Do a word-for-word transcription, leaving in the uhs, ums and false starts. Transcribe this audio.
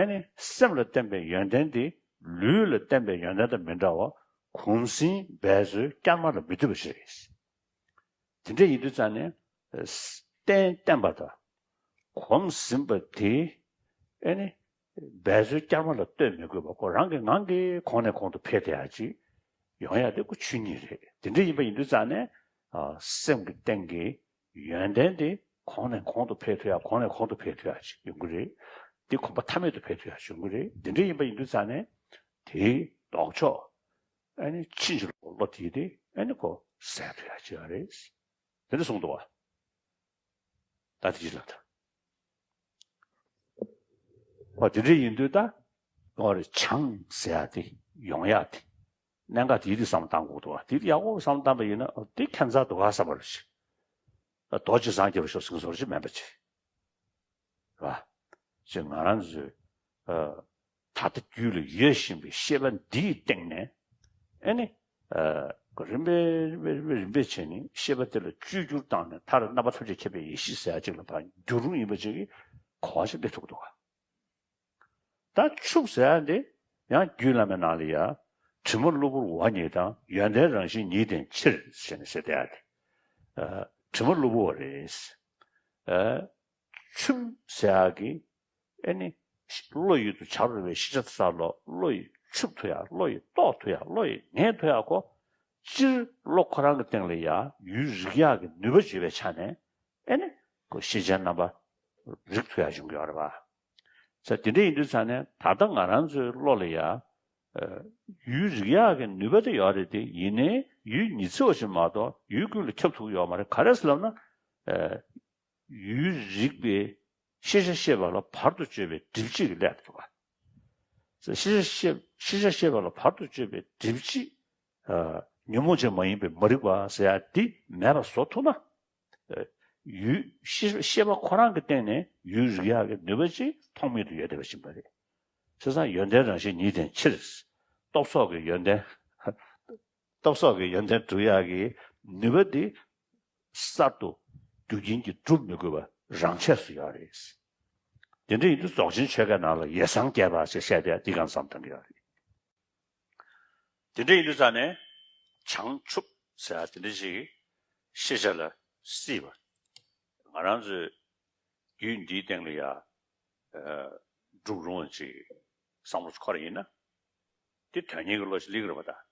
ཨ་ནི་སེམས་ལ་བརྟེན་པའི་ཡོན་ཏན་དེ་ལུས་ལ་བརྟེན་པའི་ཡོན་ཏན་དང་མི་འདྲ་བར་གོམས་ཟིན་འབད་རྩོལ་བསྐྱར་མ་ལ་མི་ལྟོས་པ་ཞིག་རེད། དེ་འདྲ་ཡིན་དུས་ཙང་ནས་རྟེན་བརྟེན་པ་དང་གོམས་ཟིན་པ་དེ་ཨ་ནི་འབད་རྩོལ་བསྐྱར་མ་ལ་ལྟོས་མི་དགོས་པ་ཁོ་རང་གི་ངང་གིས་གོང་ནས་གོང་དུ་འཕེལ་ཐུབ་ཡག་ཅིག་ཡོང་ཡག་དེ་ཁོ་ཆོས་ཉིད་རེད། དེ་འདྲ་ཡིན་པ་ཡིན་དུས་ཙང་ནས་སེམས་ཀྱི་སྟེང་གི་ཡོན་ཏན་དེ་གོང་ནས་གོང་དུ་འཕེལ་ཐུབ་ཡག་གོང་ནས་གོང་དུ་འཕེལ་ཐུབ་ཡག་ཅིག་ཡོང་གི་རེད། དེ་གོམས་པ་མཐའ་མེད་དུ་འཕེལ་ཐུབ་ཡག་ཅིག་ཡོང་གི་རེད། དེ་འདྲ་ཡིན་པ་ཡིན་དུས་ཙང་ནས་དེའི་ལྡོག་ཕྱོགས་ཨ་ནི་ཕྱིན་ཅི་ལོག་བློ་དེ་དེ་ཨ་ནི་ཁོ་ཟད་ཐུབ་ཡག་ཅིག་ཡོད་རེད། དེ་འདྲ་གསུངས་འདུག་བ། ད་དེ་ཅི་ལབ་ད། ཨོ་དེ་འདྲ་ཡིན་དུས་ད་ཨོ་རེ་བྱང་ཟེར་ཡག་དེ་ཡོང་ཡག་དེ་གནད་འགག་དེ་དེ་བསམ་བློ་བཏང་དགོས་འདུག་བ། དེ་ཡག་པོ་བསམ་བློ་བཏང་པ་ཡིན་ན་ཨོ་དེ་ཁྱད་མཚར་འདུག་ག་བསམ་པ་རེད། རྡོ་རྗེ་འཆང་རྒྱལ་པོ་ཞབས་སེང་གེ་བཟོ་འདྲ་ཅིག་མིན་པ་ཅིག་རེད་བ། ཅེས་ང་རང་ཚོའི་ཨ་ད་ལྟ་རྒྱུད་ལ་ཡོད་བཞིན་པའི་ཤེས་པ་འདིའི་སྟེང་ནས་ཨ་ནི་ཨ་རིམ་པས་རིམ་པས་རིམ་པས་བྱས་ནས་ཤེས་པ་དེ་ལ་བཅོས་བསྒྱུར་བཏང་ནས་མཐར་རྣམ་པ་ཐམས་ཅད་ཁྱབ་པའི་ཡེ་ཤེས་ཟེར་ཡག་ཅིག་ལ་ཕར་འགྱུར་རུང་ཡིན་པ་ཅིག་གི་གོ་བ་ཞིག་སླེབས་ཐུབ་ཀྱི་འདུག་ག། ད་ཕྱུག་ཟེར་ཡག་འདི་ཡང་རྒྱུད་བླ་མའི་ནང་ལ་ཡ་དྲི་མ་གློ་བུར་བ་ཉིད་དང་། ཡོན་ཏན་རང་བཞིན་ཉིད་ལྡན་ཕྱིར་ཞེས་ནས་ཟེར་བསྡད་ཡག་དེ། ཨ་དྲི་མ་གློ་བུར་བ་རེད། ཨ་ཆུ་ཟེར་ཡག་གི་ཨ་ནི་བློ་ཡུལ་དུ་བྱ་རུང་བའི་ཤེས་བྱ་དེ་ཚོ་ལ་བློ་ཡིས་འཆུབ་ཐུབ་ཡག་བློ་ཡིས་རྟོགས་ཐུབ་ཡག་བློ་ཡིས་ངེས་ཐུབ་ཡག་གོ། སྤྱིར་བློ་ཁོ་རང་གི་སྟེང་ལ་ཡ་ཡུལ་རིག་ཡག་གི་ནུས་པ་ཡོད་པའི་ཆ་ནས་ཨ་ནི་ཁོ་ཤེས་བྱའི་རྣམ་པ་རིག་ཐུབ་ཡག་ཡོང་གི་ཡོད་རེད་བ། ས་དེ་འདྲ་ཡིན་དུས་ཙང་ནས་ད་ལྟ་ང་རང་ཚོའི་བློ་ལ་ཡ་ཡུལ་རིག་ཡག་གི་ནུས་པ་དེ་ཡོད་རེད་དེ། ཡིན་ནའི་ཡུལ་ཉི་ཚེ་བ་ཞིག་མ་གཏོགས་ཡུལ་ཀུན་ལ་ཁྱབ་ཐུབ་ཀྱི་ཡོད་མ་རེད། ག་རེ་ཟེར་ལབ་ན། ཡུལ་རིག་པའི་ཤེས་བྱ་ཤེས་པ་ལ་བར་དུ་གཅོད་པའི་སྒྲིབ་བྱེད་ཀྱིས་བསླད་ཐུབ་པ། ཤེས་བྱ་ཤེས་ཤེས་བྱ་ཤེས་པ་ལ་བར་དུ་གཅོད་པའི་སྒྲིབ་བྱེད། ཉོན་མོངས་ཅན་མ་ཡིན་པའི་མ་རིག་པ་ཟེར་ཡག་འདི་མེད་པ་བཟོ་ཐུབ་ན། ཡུལ་ཤེས་ཤེས་པ་ཁོ་རང་གི་སྟེང་ནས་ཡུལ་རིག་ཡག་གི་ནུས་པ་ཅིག་ཐོགས་མེད་དུ་ཡོད་བསྡད་པ་ཕྱིན་པ་རེད། བྱས་ཙང་ཡོན་ཏན་རང་བཞིན་ཉིད་ལྡན་ཕྱིར། སྟོབས་སོགས་ཀྱི་ཡོན་ཏན། སྟོབས་སོགས་ཀྱི་ཡོན་ཏན་སྒྲུབ་ཡག་གི་ནུས་པ་འདི་གསར་དུ་རྒྱུ་རྐྱེན་གྱིས་སྒྲུབ་མི་དགོས་པ་རང་ཆས་སུ་ཡོད་རེད། དེ་འདྲ་ཡིན་དུས་རྫོགས་ཆེན་ཆོས་སྐད་ནང་ལ་ཡེ་སངས་རྒྱས་པ་ཞེས་བཤད་དེ་འདི་གང་བསམ་བཏང་གི་ཡོད་རེད། དེ་འདྲ་ཡིན་དུས་ཙང་ནས་བྱང་ཆུབ་ཟེར་ཡག་དེ་འདྲ་ཞིག་ཤེས་བྱ་ལ་སྲིད་པ། ང་རང་ཚོའི་རྒྱུད་འདིའི་སྟེང་ལ་ཡ་སྒྲུབ་རུང་བ་ཅིག་བསམ་བློ་འཁོར་ཡིན་ན། དེ་དོན་གཉེར་གྱི་བློ་ཞིག་སླེབས་ཀྱི་རེད་པ། ད་